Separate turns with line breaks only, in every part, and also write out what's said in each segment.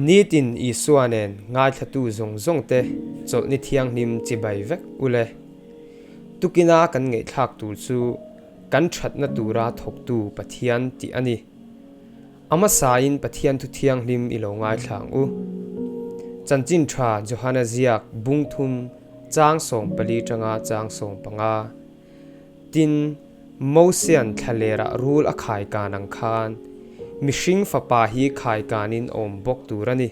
Nitin Isua nen ngaithlatu zawng zawng te chawlhni thianghlim chibai vek ule. Tukina kan ngaihthlak tur chu kan thatna tura thawktu Pathian tih a ni. A hmasain Pathian thu thianghlim i lo ngaithla ang u. Chanchin tha Johana ziak bung thum chang 14 tanga chang 15. Tin, Mosian thlalerah rul a khai kan ang khan mihring fapa hi khai kanin awm bawk tur a ni.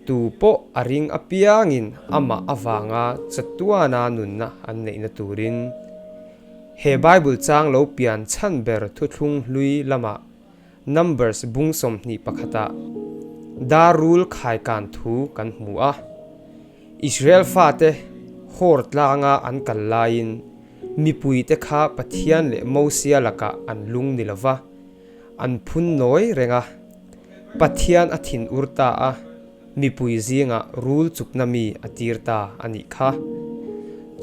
Tu pawh a ring apiangin amah avanga chatuana nunna an neihna turin. He Bible chang lo pian chhan ber thuthlung hlui lamah Numbers bung 21 ah dar rul khai kan thu kan hmu a. Israel fate Hor tlanga an kal laiin mipuite kha Pathian leh Mosia lakah an lung ni lova, an phun nawi reng a. Pathian a thin ur ta a, mipui zingah rul chukna mi a tir ta a nih kha.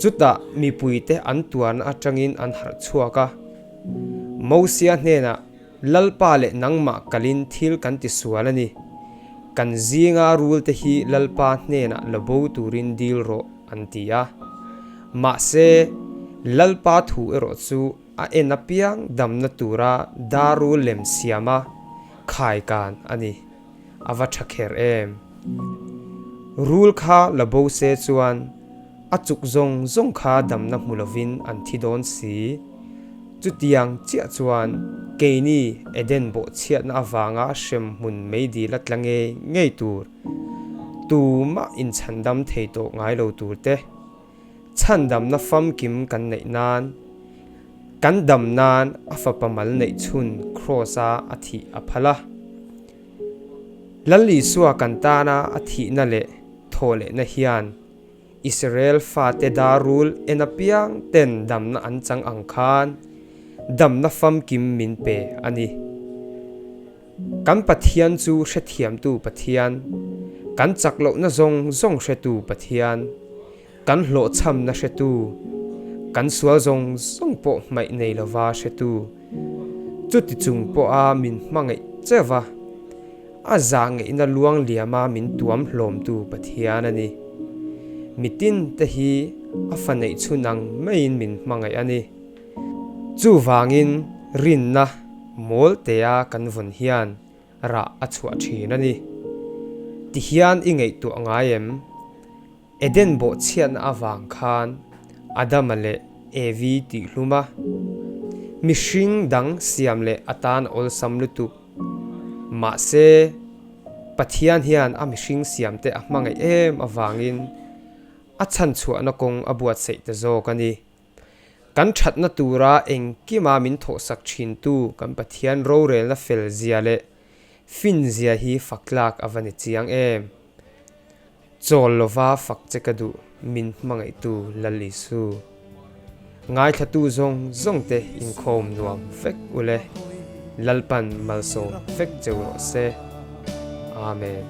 Chutah mipuite an tuarna atangin an harh chhuak a. Mosia hnenah Lalpa leh nangmah kalin thil kan ti sual a ni. Kan zinga rul te hi Lalpa hnenah la bo turin dil rawh an ti a. Mahse, Lalpa thu erawh chu a en apiang damna tura darul lem siama khai kan a ni. A va tha kher em! Rul kha la bo se chuan a chuk zawng zawng kha damna hmu lovin an thi dawn si. Chutiang chiah chuan keini Eden bawhchhiatna avanga hremhmun meidil a tla ngei ngei tur, tumah inchhandam thei tawh ngai lo tur te, chhandamna famkim kan neih nan, kan dam nan a fapa mal neih chhun Kraws-a a thih a phal a. Lal Isua kan tana a thihna leh thawhlehna hian Israel fate darul en apiang ten damna an chang ang khan damna famkim min pe a ni. Kan Pathian chu hrethiamtu Pathian, kan chak lohna zawng zawng hretu Pathian, kan hlawhchhamna hretu, kan sual zawng zawng pawh hmaih nei lova hretu, chuti chung pawha min hmangaih cheuh va, a zah ngeihna luang liama min tuam hlawmtu Pathian a ni. Mitin te hi a fa neih chhun ang maiin min hmangaih a ni. Chuvangin rinna mawl tea kan vawn hian rah a chhuah thin a ni. Tihian i ngaihtuah ngai em? Eden bawhchhiatna avang khan Adama leh Evi tih hlum a, mihring dang siam leh atan awlsam lutuk. Mahse, Pathian hian a mihring siamte a hmangaih em avangin a chhanchhuahna kawng a buatsaih ta zawk a ni. Kan thatna tura engkima min thawhsak thintu kan Pathian rorelna fel zia leh fin zia hi fak tlak a va ni chiang em. Chawl lova fak che ka duh min hmangaihtu Lal Isu. Ngaithlatu zawng zawng te inkhawm nuam vek ule. Lalpan malsawm vek cheu rawh se. Amen.